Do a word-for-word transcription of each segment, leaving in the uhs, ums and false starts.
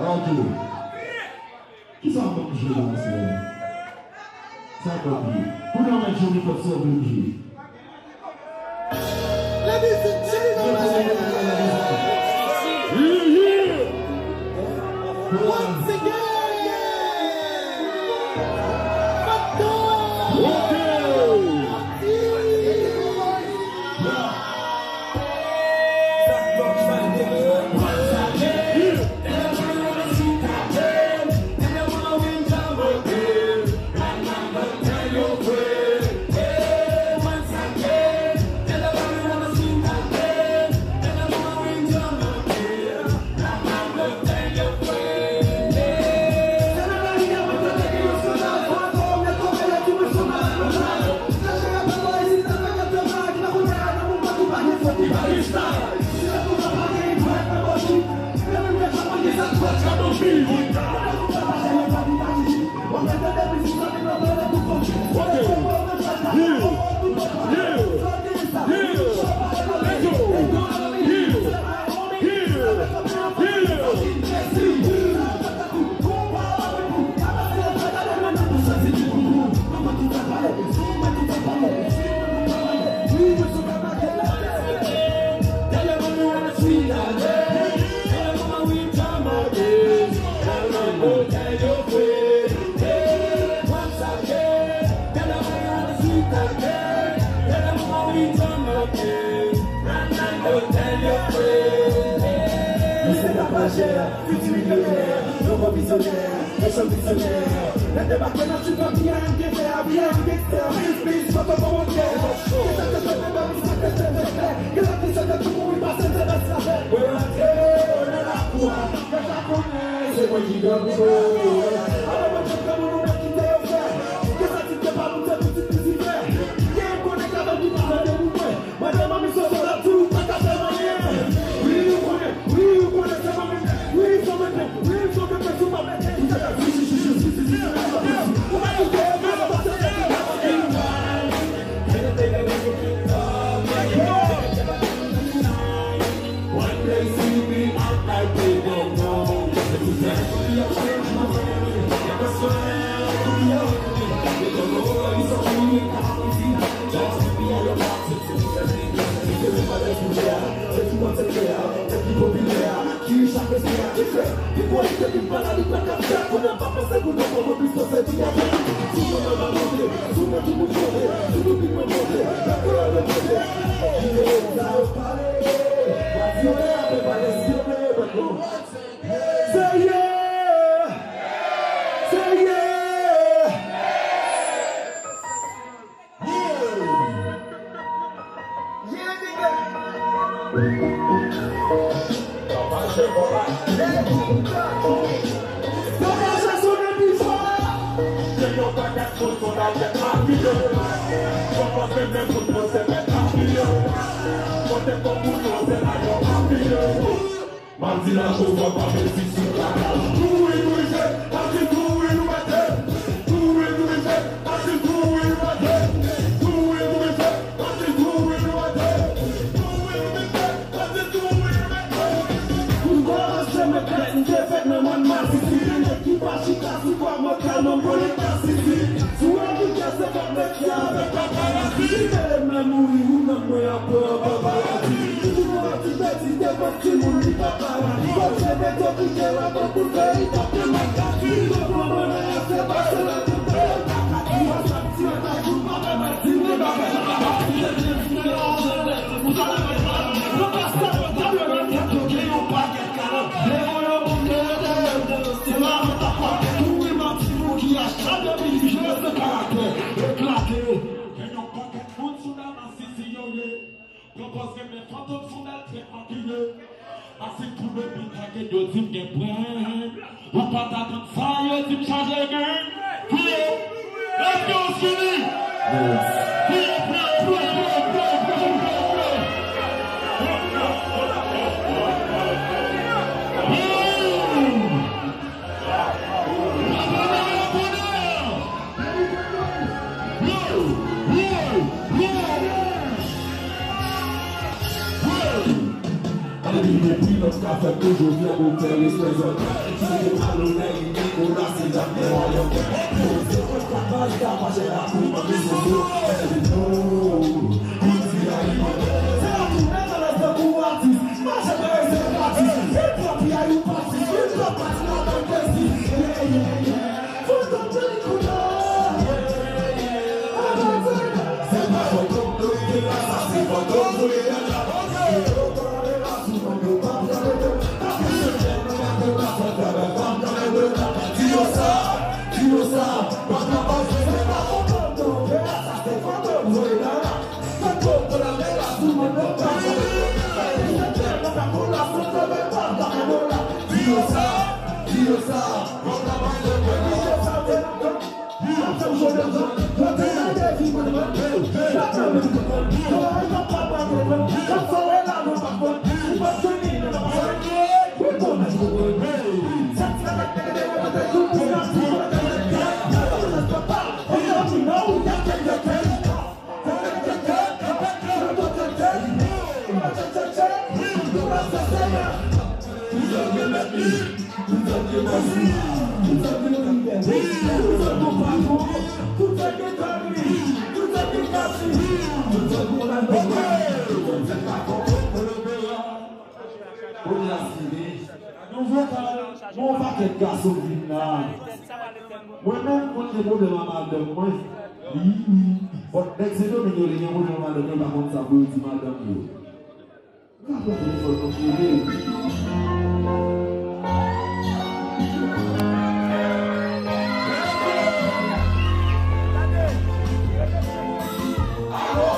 Ok. Kisa w ap jwe la, mesye? Sa konpli. Pou nou mèt jwe, nou fòk sèvi jwe. Ladies and gentlemen, once again, Faton! Misye t ap mache, fiti milyonè, nouvo vizyonè, mechan vizyonè. Lè debake nan chita, biyè M K fè a, biyè M K fè a, bis, bis, foto pwomotè. Gen sa k te fè nan bòm, sa k te fè fè. Gen sa k te fè tou mouri, pase te bès la fè. Mwen rantre nan lakou a, deja konnen, se mwen ki granmoun. Alò, mwen jwenn granmoun, nou mèt kite yo fè. Gen sa ti te pa moute, pitit Lisifè. Gen yon konnen k avè m ki pa vle demoute. Madan manmi Soso la tou, pa ka fè m anyen. Wi, ou konnen, wi, ou konnen se manmi. Wi, fò mete, wi, fò mete sou pa mete. Ou ta ka zi, zi, zi, zi, zi, zi, zi, zi, zi. Ou pa koute, ou pa pase, se ki pa koute. One place we be act like we don't know. If we can't be a change, my friend, never swear to be a homie. We don't know where we so we can't be. Just be a your boss. Se ki mwen se klè, se ki popilè, ki riche ak respè ak efè. Ki kwalite ki m pa la, li pa ka fè. Kounye a pa panse pou nou, kòman biznis se pi avè. Sou mwen mwen pa monte, sou mwen tout moun chante, sou tout bit mwen monte, la koulè mwen monte. Kite sa yo pale, wap di yo te ape pale, si yo vle yo mèt nou. Seye! Seye! Mwen di la kou fò pa mezi sou kaka. Kouri, kouri, se, pati kouri, nou mete. Kouri, kouri, se, pati kouri, nou mete. Kouri, kouri, se, pati kouri, nou mete. Kouri, kouri, se, pati kouri, nou mete. Pou kòmanse, mwen fèt, m te fèt nan mòn masisi. Nèg ki pa chita sou kwa, mwen kalman, m konnen masisi. Sou Afriken, se fòk mete avèk paparazzi. Kite le mè mouri, ou nan mwen an pran paparazzi. Toujou yon ti bèti devan timoun li pa paradi. Fòk se beto ki te la ban pou l fè li pa te mal kati. Li te pran mwen nan se pase nan tout peyi l pa kati. Wè sa m ti an ta jou pa fè mal di li pa fè mal. Mwen pa sa mwen ta mwen nan tèt yo gen yon pakèt kalan. Lè mwen yo moun de de de se la mwen ta kwa. Tou wi mwen ti moun ki achta de mil je se karaktè. Eklate. Gen yon pakèt moun sou la masisi yo ye. Pran pòz renmen fantom sou bèl tèt anpiye. Pase tou le bit a gen yo di m gen pwen. Ou pa t atann sa yo di m chaje gen. Kriye. Èske w fini? Kriye, kriye, kriye. Anpil mepri lòt ka fè m toujou fè otè respè zòt. Ki se pa lonè li Nikola se Jack men wayòm. Se mwen k pa baz ka pa jè lakou mande soso. Èvito, piti alimantè. Se la tounen nan lès tankou atis. Mache prese atis. Hip hop, y a yon pati. Hip hop, pati nan tann plezi. Yeah, yeah, yeah. Kounye a, Steven, nou vokal, nou yon pakèt gason k vin la. Mwen menm, mwen gen pwoblèm ak madanm mwen. Wi, wi. Bon, nèg Sendomeng yo, lè gen pwoblèm ak madanm yo, pa konn sa pou yo di madanm yo. Ou ka pran telefòn nou, prive. Alo!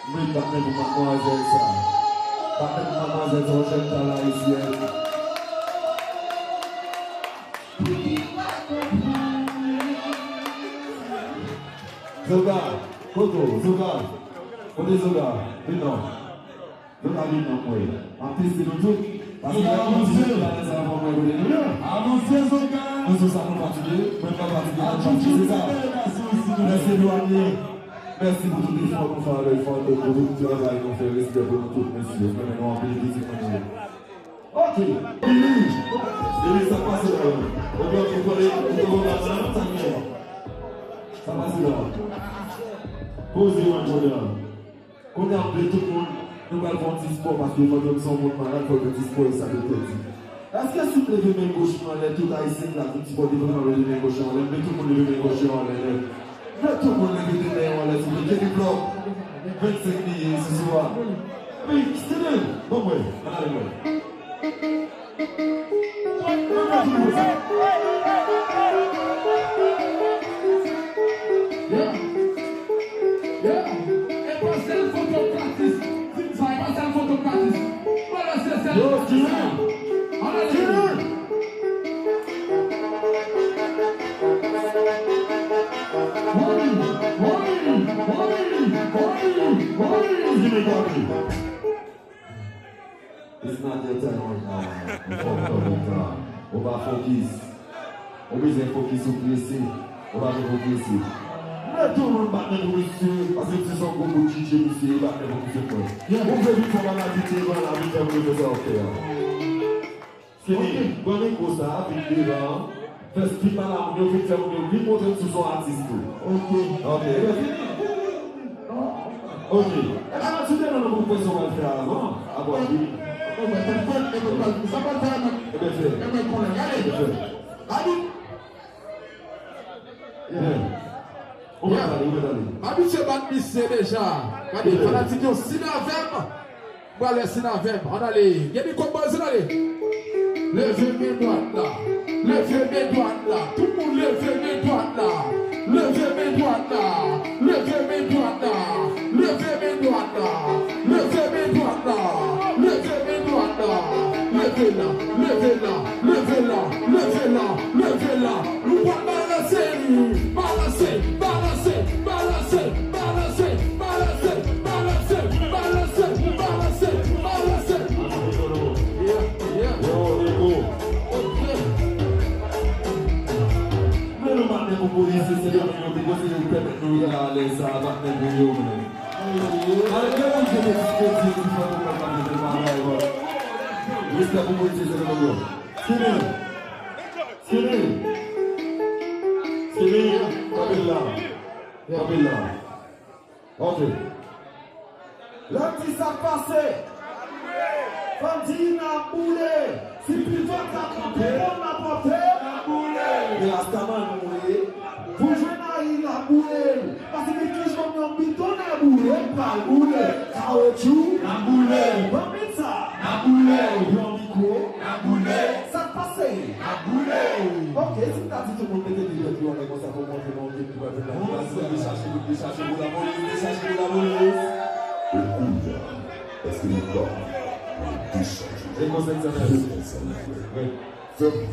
Mwen bat men pou madmwazèl sa. Bat men pou madmwazèl sa, yon jèn talè ayisyèn. Zoga, kote w, Zoga? Kote Zoga? Vin non. Zoga vin non, mwen. M ap teste nou tout. Paske Zoga, avanse. Talè sa avan mwen kote nou ye. Avanse, Zoga. Nou sou sa nou fatige. Mwen pa fatige, mwen fatige, se sa. Mèsi, Douanier. Mèsi pou tout efò nou fè, efò nou, pou tout travay nou fè. Respè pou nou tout, mesye. Mwen renmen nou anpil, pitit mwen yo. Ok. Billy. Billy, sa pase la? Ou pran, ou pran, ou pran, ou pran, sa pase la? Poze w, jodi a. Kounye a, m vle tout moun, nou pral fè yon ti spò, paske fò nou se yon moun malad, fò nou ti spò, e sa doktè di. Èske si m leve men goch mwen anlè, tout Ayisyen ki la vin sipòte mwen, leve men goch yo anlè, m vle tout moun leve men goch yo anlè nèt. Mwen tout moun leve de men yo anlè, souple. Kenny Block, vennsenk li ye, sou sou a. Epi, Steven, bon mwen, ann ale mwen. Yeah. Yeah. E pa sèl foto gratis. Di m sa, e pa sèl foto gratis. Yo, Steven! Steven! Steven, it's not your time right now, man. You fucked up big time. Ou pa fokis. Ou bezwen fokis, ou prese. Ou pa gen pou prese. Men tou moun bat men pou misye, paske misye se yon gwo bout J J, misye bat men pou misye frè. Ou vle vin fè bagay vit devan la, vin fè moun yo fè sa w ap fè a. Steven, pran mikwo sa, vin devan an. Fè, vin pale a moun yo, vin fè moun yo, vin montre m si w se yon atis tou. Ok. Ok, ebyen fini. Ok. E pa nan ti devan non pou fè sa w al fè avan. Apre w ap vini. Ebyen fè. Ebyen fè. Ebyen. Ou mèt ale, ou mèt ale. M abitye bat misye deja. Gade, fanatik yo, si n avè m, m pral wè si n avè m. Ann ale. Gen mikwo boz, ann ale. Leve men dwat la. Leve men dwat la. Tout moun leve men dwat la. Leve men dwat la. Leve men dwat la. Leve men dwat la. Leve men dwat la. Leve men dwat la. Leve la. Leve la. Leve la. Leve la. Leve la. Nou pral balanse li. Balanse. Balanse. Balanse. Balanse. Balanse. Balanse. Balanse. Balanse. Balanse. Yeah, yeah. Yo, Rico. Ok. Men nou bat men pou polisye, se yo menm yo te konsidere pèmèt nou rive alèz sa, bat men pou yo menm. Alèz, lè moun jete ti kredi, ti fè pwoblèm nan, jete bagay, bon. Respè pou polisye, se yo menm yo. Steven. Steven. Steven, kanpe la. Kanpe la. Ok. Lè m di sa k pase, fò m di n ap boule. Boule. Kawotchou. N ap boule. Ban pizza. N ap boule. Yon mikwo. N ap boule. Sa k pase? N ap boule. Ok, si m ta di tout moun mete de dwèt yo anlè konsa pou montre nou ke nou pa vin la. Dechaje, dechaje pou lapolis, dechaje pou lapolis. E kounye a, èske nou pare pou dechaje? E konsa k sa pase. Fè bri.